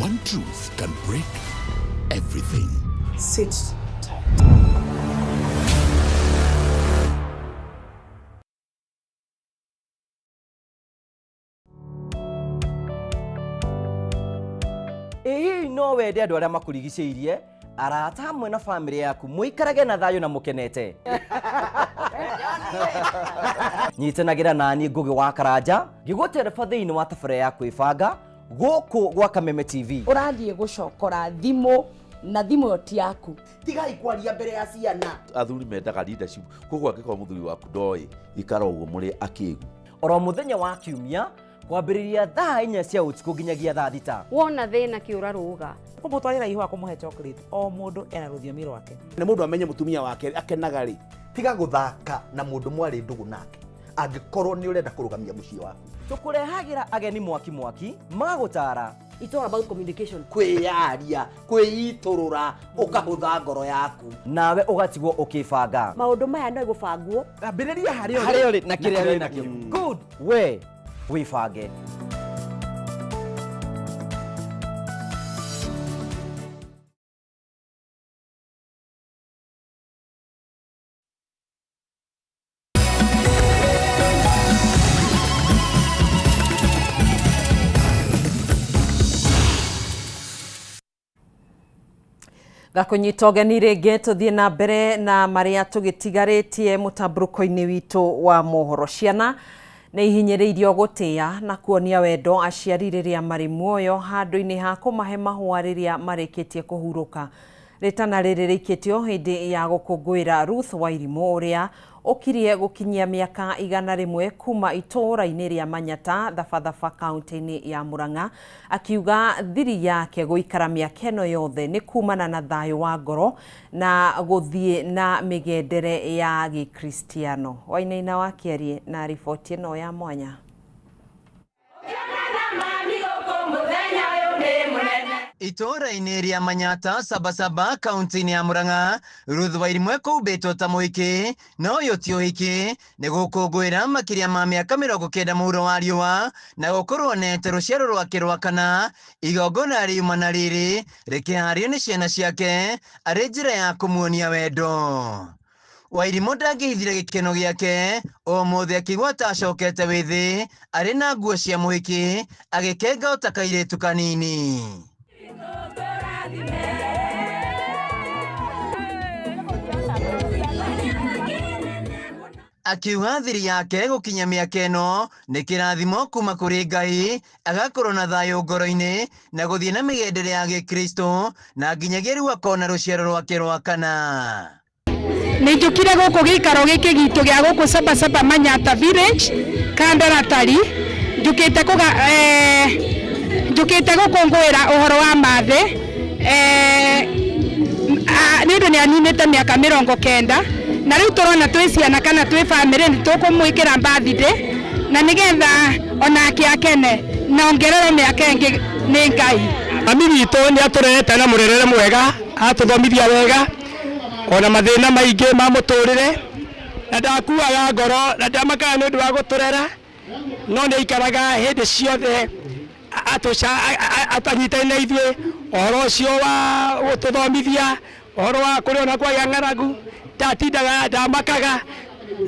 One truth can break everything. Sit tight. Ĩ hihi no wende andũ arĩa makũrigicĩirie, arata hamwe na bamĩrĩ yaku mũikarage na thayũ na mũkenete? Nyitanagĩra naniĩ Ngũgĩ wa Karanja ngĩgũtereba thĩinĩ wa tabarĩra ya kwĩbanga gũkũ gwa Kameme TV. Ũrathiĩ gũcokora thimũ na thimũ ĩyo ti yaku. Tigai kwaria mbere ya ciana. Athuri mendaga leadership, koguo angĩkorwo mũthuri waku ndoĩ ikara ũguo mũrĩ akĩgu. Oro mũthenya wa kiumia kwambĩrĩria thaa 4 cia ũtukũ nginyagia thaa 6. Wona thĩna kĩũra rũga. Kũmũtwarĩra ihũa kũmũhe chocolate, o mũndũ ena rũthiomi rwake. Nĩ mũndũ amenye mũtumia wake akenaga rĩ, tiga gũthaka na mũndũ mwarĩ ndũgũ nake angĩkorwo nĩ ũrenda kũrũgamia mũciĩ waku. Tũkũrehagĩra ageni mwaki mwaki magũtara. It's all about communication. Kwĩyaria, kwĩitũrũra, ũkahũtha ngoro yaku. Nawe ũgatigwo ũkĩbanga. Maũndũ maya no gũbangwo. Ambĩrĩria harĩa ũrĩ. Harĩa ũrĩ na kĩrĩa wĩ nakĩo. Good. We wĩbange. Gakunyita ũgeni rĩngĩ tũthiĩ na mbere na marĩa tũgĩtigarĩtie mũtambũrũko-inĩ witũ wa mohoro. Ciana nĩ ihinyĩrĩirio gũtĩa na kuonia wendo aciari rĩrĩa marĩ muoyo handũ-inĩ ha kũmahe mahũa rĩrĩa marĩkĩtie kũhurũka. Rĩtana rĩrĩ rĩikĩtio hĩndĩ ya gũkũngũĩra Ruth Wairimu ũrĩa ũkirie gũkinyia mĩaka 100 kuma itũũra-inĩ rĩa Manyata, Thabathaba, kaunti-inĩ ya Murang'a, akiuga thiri yake gũikara mĩaka ĩno yothe nĩ kumana na thayũ wa ngoro na gũthiĩ na mĩgendere ya Gĩkristiano. Wainaina wa Kĩarie na riboti ĩno ya mwanya. Itũũra-inĩ rĩa Manyata Sabasaba kaunti-inĩ ya Murang'a, Ruth Wairimu ekũhumbĩtwo ta mũhiki na ũyũ ti ũhiki, nĩ gũkũngũĩra makĩria ma mĩaka 90 mũhuro wa riũa na gũkorwo onete rũciaro rwake rwa kana. Igongona riuma na rĩrĩ rĩkĩhario nĩ ciana ciake arĩ njĩra ya kũmuonia wendo. Wairimu ndangĩhithire gĩkeno gĩake ũmũthĩ akĩigua ta acokete wĩthĩ arĩ na nguo cia mũhiki agĩkenga o ta kairĩtu kanini. Akiuga thiri yake gũkinya mĩaka ĩno nĩ kĩrathimo kuma kũrĩ Ngai, agakorwo na thayũ ngoro-inĩ na gũthiĩ na mĩgendere ya Gĩkristo na nginyagia rĩu akona rũciaro rwake rwa kana. Nĩ njũkire gũkũ gĩikaro gĩkĩ gitũ gĩa gũkũ Sabasaba Manyata Village Kandaratari, njũkĩte njũkĩte gũkũngũĩra ũhoro wa mathĩ nĩ ũndũ nĩ aninĩte mĩaka 90 na rĩu tũrona twĩ ciana kana twĩ bamĩrĩ nĩ tũkũmwĩkĩra birthday na nĩgetha onake akene na ongererwo mĩaka ĩngĩ nĩ Ngai. Mami witũ nĩ atũrerete na mũrerere mwega, atũthomithia wega ona mathĩna maingĩ ma mũtũrĩre, na ndakuaga ngoro na ndamakaga nĩ ũndũ wa gũtũrera, no nĩ aikaraga hĩndĩ ciothe atanyitaine na ithuĩ ũhoro ũcio wa gũtũthomithia, ũhoro wa kũrĩa ona kwagĩa ng'aragu, ndatindaga ndamakaga,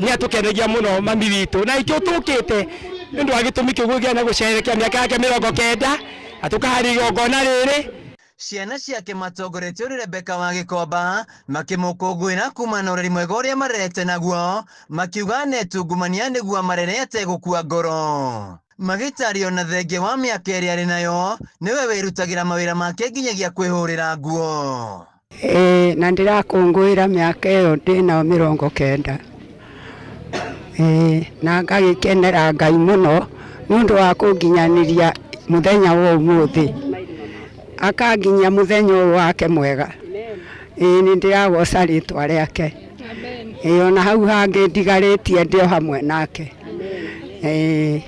nĩ atũkenagia mũno mami witũ, na ikĩo tũkĩte nĩ ũndũ wa gĩtũmi kĩu gĩa na gũcerekea mĩaka yake 90 na tũkaharia igongona rĩrĩ. Ciana ciake matongoretio nĩ Rebecca wa Gĩkomba makĩmũkũngũĩra kuma na ũreri mwega ũrĩa marerete naguo, makiuga netungumania nĩguo amarere ategũkua ngoro. Magĩtario na thengia wa mĩaka ĩrĩa arĩ nayo, nĩwe wĩrutagĩra mawĩra make nginyagia kwĩhũrĩra nguo. Ĩĩ na ndĩrakũngũĩra mĩaka ĩyo ndĩnayo 90. Ĩĩ na ngagĩkenera Ngai mũno nĩ ũndũ wa kũnginyanĩria mũthenya wa ũmũthĩ. Akanginyia mũthenya ũyũ wake mwega. Ĩĩ nĩ ndĩragoca rĩtwa rĩake. Ĩĩ ona hau hangĩ ndigarĩtie ndĩ o hamwe nake. Ĩĩ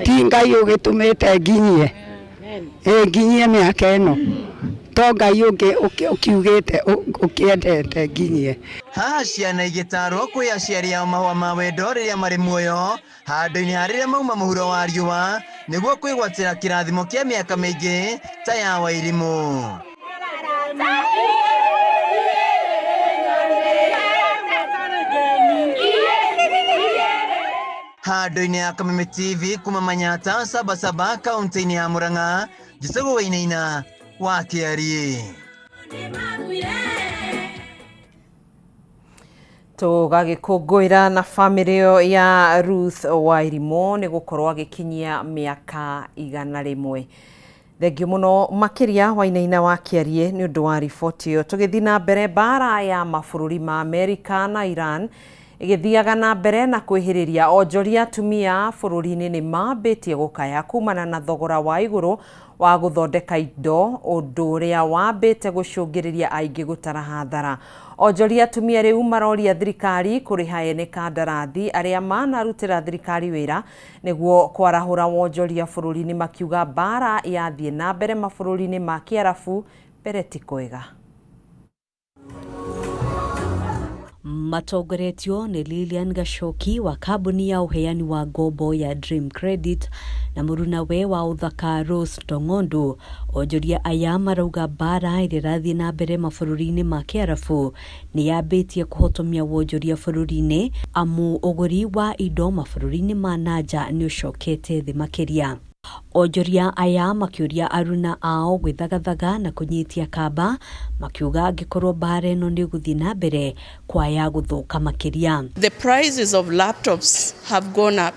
ti Ngai ũgĩtũmĩte nginyie. Ĩĩ nginyie mĩaka ĩno to Ngai ũngĩ ũkiugĩte ũkĩendete nginyie. Haha ciana igĩtarwo kwĩ aciari ao mahũa ma wendo rĩrĩa marĩ muoyo handũ-inĩ ha rĩrĩa mauma mũhuro wa riũa nĩguo kwĩgwatĩra kĩrathimo kĩa mĩaka mĩingĩ ta ya Wairimũ. Handũ-inĩ ya Kameme TV kuma Manyata Sabasaba kaunti-inĩ ya Murang'a, Njĩtagwo Wainaina wa Kĩariĩ. Tũgagĩkũngũĩra na bamĩrĩ ĩyo ya Ruth Wairimũ nĩ gũkorwo agĩkinyia mĩaka 100. Thengiũ mũno makĩria Wainaina wa Kĩariĩ nĩ ũndũ wa riboti ĩyo. Tũgĩthiĩ na mbere, mbara ya mabũrũri ma Amerika na Iran ĩgĩthiaga na mbere na kwĩhĩrĩria, onjoria atumia bũrũri-inĩ nĩ mambĩtie gũkaya kumana na thogora wa igũrũ wa gũthondeka indo, ũndũ ũrĩa wambĩte gũcũngĩrĩria aingĩ gũtara hathara. Onjoria atumia rĩu maroria thirikari kũrĩha ene kandarathi arĩa manarutĩra thirikari wĩra nĩguo kwarahũra wonjoria bũrũri-inĩ, makiuga mbara yathiĩ na mbere mabũrũri-inĩ ma Kĩarabu mbere ti kwega. Matongoretio nĩ Lilian Gachoki wa kambuni ya ũheani wa ngombo ya Dream Credit na mũrunawe wa ũthaka Rose Ndong'ondu, onjoria aya marauga mbara ĩrĩa ĩrathiĩ na mbere mabũrũri-inĩ ma Kĩarabu nĩ yambĩtie kũhotomia wonjoria bũrũri-inĩ amu ũgũri wa indo mabũrũri-inĩ ma na nja nĩ ũcokete thĩ makĩria. Onjoria aya makĩũria aruna ao gwĩthagathaga na kũnyitia kamba, makiuga angĩkorwo mbara ĩno nĩ ĩgũthiĩ na mbere kwaya gũthũka makĩria. The prices of laptops have gone up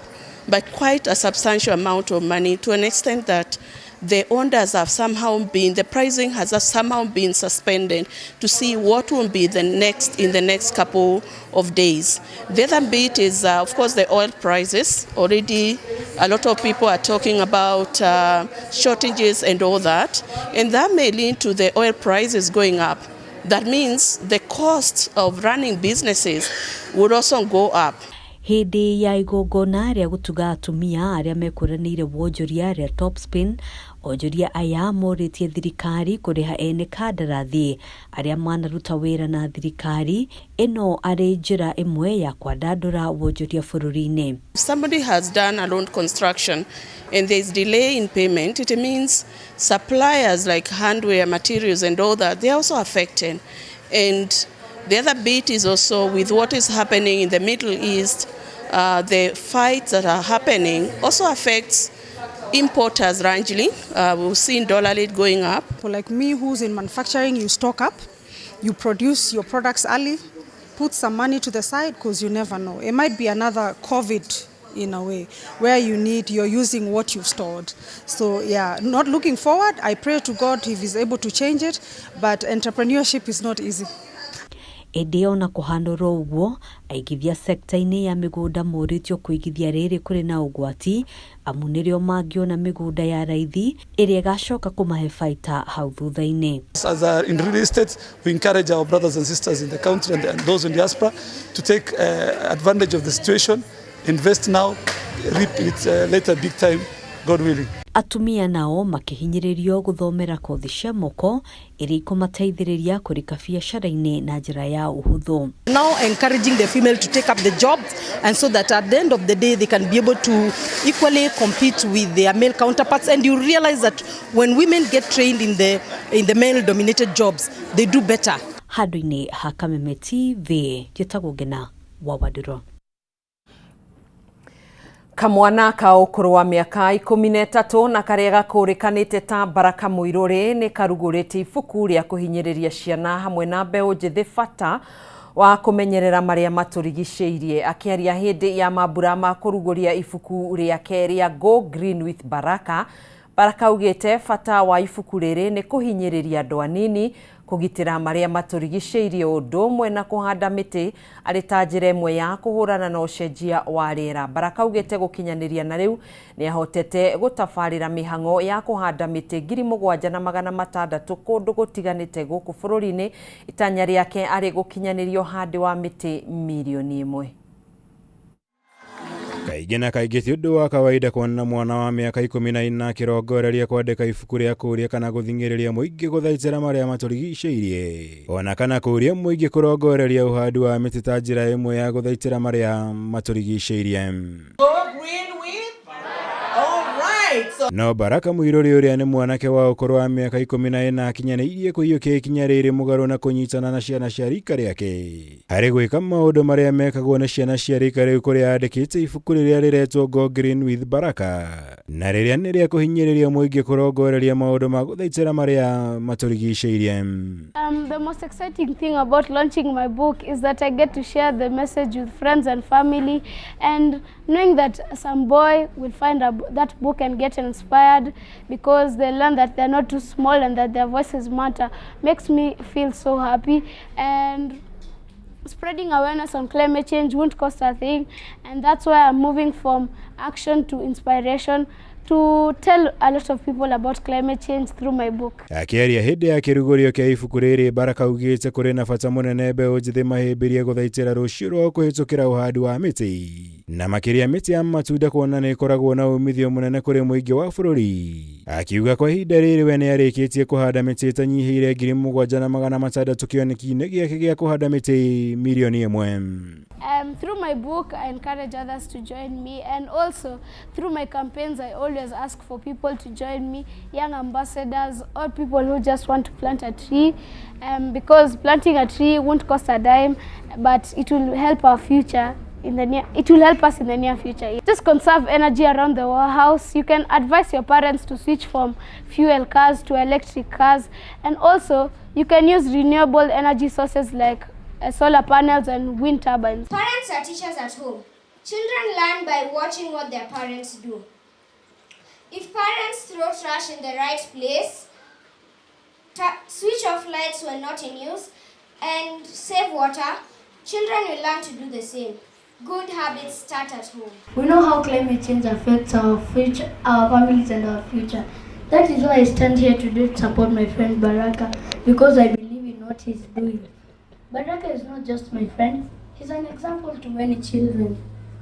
by quite a substantial amount of money to an extent that the orders have somehow been, the pricing has somehow been suspended to see what will be the next in the next couple of days. The other bit is, of course, the oil prices. Already a lot of people are talking about shortages and all that, and that may lead to the oil prices going up. That means the cost of running businesses would also go up. Hĩndĩ ya igongona rĩa gũtuga atumia arĩa mekũranĩire wonjoria rĩa Top Spin, onjoria aya morĩtie thirikari kũrĩha ene kandarathi arĩa manaruta wĩra na thirikari ĩno arĩ njĩra ĩmwe ya kwandandũra wonjoria bũrũri-inĩ. If somebody has done a loan construction and there is delay in payment, it means suppliers like hardware, materials and all that, they are also affected. And the other bit is also with what is happening in the Middle East, the fights that are happening also affects importers largely. We've seen dollar rate going up. For like me who's in manufacturing, you stock up, you produce your products early, put some money to the side because you never know. It might be another COVID in a way where you're using what you've stored. Not looking forward. I pray to God if he's able to change it, but entrepreneurship is not easy. Ĩndĩ ona kũhanũrwo ũguo, aigithia sekta-inĩ ya mĩgũnda morĩtio kũigithia rĩrĩ kũrĩ na ũgwati amu nĩrĩo mangĩona mĩgũnda ya raithi ĩrĩa ĩgacoka kũmahe baita hau thutha-inĩ. As in real estate, we encourage our brothers and sisters in the country and those in diaspora to take advantage of the situation, invest now, reap it later big time, God willing. Atumia nao makĩhinyĩrĩrio gũthomera kothi cia moko iria ikũmateithĩrĩria kũrika biacara-inĩ na njĩra ya ũhũthũ. Now encouraging the female to take up the jobs and so that at the end of the day they can be able to equally compete with their male counterparts, and you realize that when women get trained in the male dominated jobs they do better. Handũ-inĩ ha Kameme TV, njĩtagwo Ngena wa Wandũrũ. Kamwana ka ũkũrũ wa mĩaka 13 na karĩa gakũrĩkanĩte ta Baraka Mũirũrĩ nĩ karugũrĩtie ibuku rĩa kũhinyĩrĩria ciana hamwe na mbeũ njĩthĩ bata wa kũmenyerera marĩa matũrigicĩirie. Akĩaria hĩndĩ ya mambura ma kũrugũria ibuku rĩake rĩa Go Green with Baraka, Baraka augĩte bata wa ibuku rĩrĩ nĩ kũhinyĩrĩria andũ anini kũgitĩra marĩa matũrigicĩirie ũndũ ũmwe na kũhanda mĩtĩ arĩ ta njĩra ĩmwe ya kũhũrana na ũcenjia wa rĩera. Baraka augĩte gũkinyanĩria na rĩu nĩahotete gũtabarĩra mĩhang'o ya kũhanda mĩtĩ 7600 kũndũ gũtiganĩte gũkũ bũrũri-inĩ, itanya rĩake arĩ gũkinyanĩria ũhandi wa mĩtĩ 1,000,000. Kaingĩ na kaingĩ ti ũndũ wa kawaida kuona mwana wa mĩaka 14 akĩrongoreria kwandĩka ibuku rĩa kũũria kana gũthing'ĩrĩria mũingĩ gũthaitĩra marĩa matũrigicĩirie ona kana kũũria mũingĩ kũrongoreria ũhandi wa mĩtĩ ta njĩra ĩmwe ya gũthaitĩra marĩa matũrigicĩirie. No Baraka Mũirũrĩ ũrĩa nĩ mwanake wa ũkũrũ wa mĩaka 14 akinyanĩirie kũiyũkia ikinya rĩrĩ mũgarũ na kũnyitana na ciana cia rika rĩake harĩ gwĩka maũndũ marĩa mekagwo nĩ ciana cia rika rĩu kũrĩa andĩkĩte ibuku rĩrĩa rĩretwo Go Green with Baraka na rĩrĩa nĩ rĩa kũhinyĩrĩria mũingĩ kũrongoreria maũndũ ma gũthaitĩra marĩa matũrigicĩirie. The most exciting thing about launching my book is that I get to share the message with friends and family, and knowing that some boy will find that book and get inspired because they learn that they're not too small and that their voices matter makes me feel so happy. And spreading awareness on climate change won't cost a thing, and that's why I'm moving from action to inspiration to tell a lot of people about climate change through my book. Akĩaria hĩndĩ ya kĩrugũrio kĩa ibuku rĩrĩ, Baraka augĩte kũrĩ na bata mũnene mbeũ njĩthĩ mahĩmbĩrie gũthaitĩra rũciũ rwao kũhĩtũkĩra ũhandi wa mĩtĩ na makĩria mĩtĩ ya matunda kuona nĩ ĩkoragwo na umithio mũnene kũrĩ mũingĩ wa bũrũri. Akiuga kwa ihinda rĩrĩ we nĩ arĩkĩtie kũhanda mĩtĩ ĩtanyihĩire 7600 kĩoneki-inĩ gĩake gĩa kũhanda mĩtĩ 1,000,000. Through my book, I encourage others to join me, and also through my campaigns, I always ask for people to join me, young ambassadors or people who just want to plant a tree, because planting a tree won't cost a dime, but it will help our future. In the near, it will help us in the near future. Just conserve energy around the house. You can advise your parents to switch from fuel cars to electric cars, and also you can use renewable energy sources like solar panels and wind turbines. Parents are teachers at home. Children learn by watching what their parents do. If parents throw trash in the right place, switch off lights when not in use, and save water, children will learn to do the same. Good habits start at home. We know how climate change affects our future, our families and our future. That is why I stand here today to support my friend Baraka, because I believe in what he's doing. Baraka is not just my friend, he's an example to many children.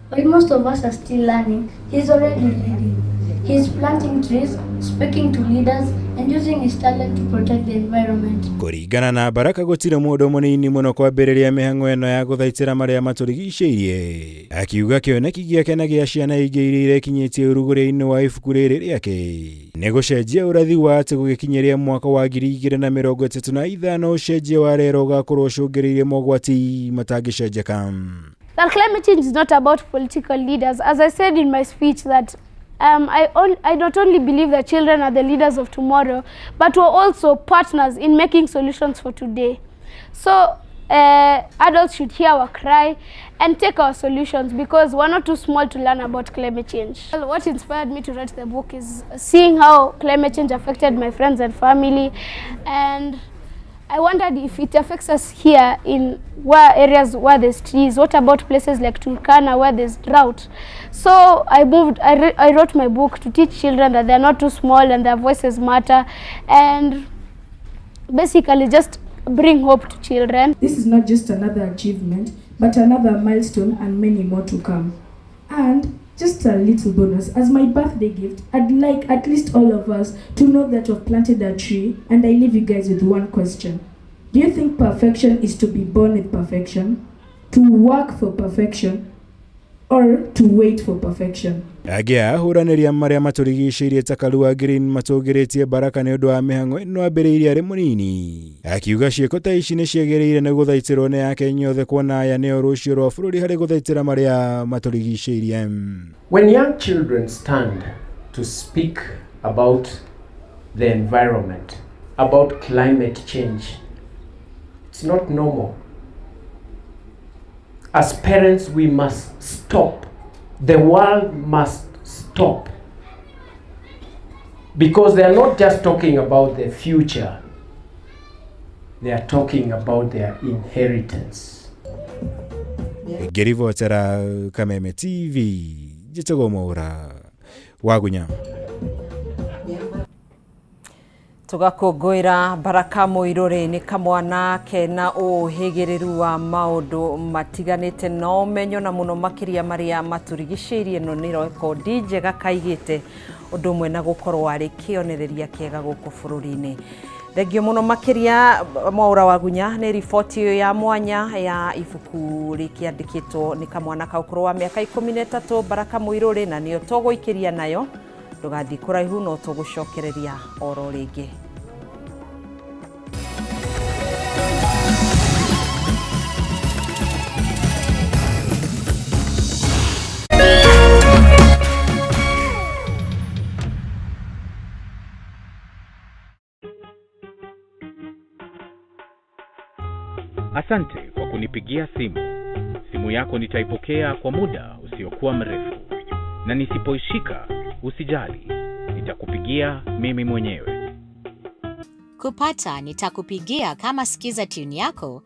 While most of us are still learning, he's already leading. He's planting trees, speaking to leaders, and using his talent to protect the environment. Kũringana na Baraka gũtirĩ mũndũ mũnini mũno kwambĩrĩria mĩhang'o ĩno ya gũthaitĩra marĩa matũrigicĩirie. Akiuga kĩoneki gĩake na gĩa ciana ingĩ iria irekinyĩtie ũrugũria-inĩ wa ibuku rĩrĩ rĩake nĩ gũcenjia ũrathi wa atĩ gũgĩkinyĩria mwaka wa 2035 ũcenjia wa rĩera ũgakorwo ũcũngĩrĩirie mogwati matangĩcenjeka. That climate change is not about political leaders. As I said in my speech, that I not only believe that children are the leaders of tomorrow, but we're also partners in making solutions for today. So adults should hear our cry and take our solutions, because we're not too small to learn about climate change. Well, what inspired me to write the book is seeing how climate change affected my friends and family, and I wondered if it affects us here in where areas where there's trees. What about places like Turkana where there's drought? So I wrote my book to teach children that they're not too small and their voices matter, and basically just bring hope to children. This is not just another achievement, but another milestone and many more to come. And just a little bonus, as my birthday gift, I'd like at least all of us to know that you've planted a tree, and I leave you guys with one question. Do you think perfection is to be born with perfection, to work for perfection, or to wait for perfection? Angĩ a ahũranĩri a marĩa matũrigicĩirie ta Karua Green matũgĩrĩtie Baraka nĩ ũndũ wa mĩhang'o ĩno ambĩrĩirie arĩ mũnini. Akiuga ciĩko ta ici nĩ ciagĩrĩire nĩ gũthaitĩrwo nĩ Akenya othe kuona aya nĩo rũciũ rwa bũrũri harĩ gũthaitĩra marĩa matũrigicĩirie. When young children stand to speak about the environment, about climate change, it's not normal. As parents, we must stop. The world must stop. Because they are not just talking about their future, they are talking about their inheritance. Ngĩribotera Kameme TV njĩtagwo Mwaũra Wagunya. Tũgakũngũĩra Baraka Mũirũrĩ nĩ kamwana kena ũhĩgĩrĩru wa maũndũ matiganĩte na ũmenyo na mũno makĩria marĩa matũrigicĩirie. Ĩno nĩ rekondi njega kaigĩte ũndũ ũmwe na gũkorwo arĩ kĩonereria kĩega gũkũ bũrũri-inĩ. Thengio mũno makĩria Mwaũra Wagunya nĩ riboti ĩyo ya mwanya ya ibuku rĩkĩandĩkĩtwo nĩ kamwana ka ũkũrũ wa mĩaka 13 Baraka Mũirũrĩ, na nĩyo tũgũikĩria nayo. Ndũgathiĩ kũraihu no tũgũcokereria oro rĩngĩ. Asante kwa kunipigia simu. Simu yako nitaipokea kwa muda usiokuwa mrefu, na nisipoishika usijali, nitakupigia mimi mwenyewe. Kupata nitakupigia kama skiza tune yako.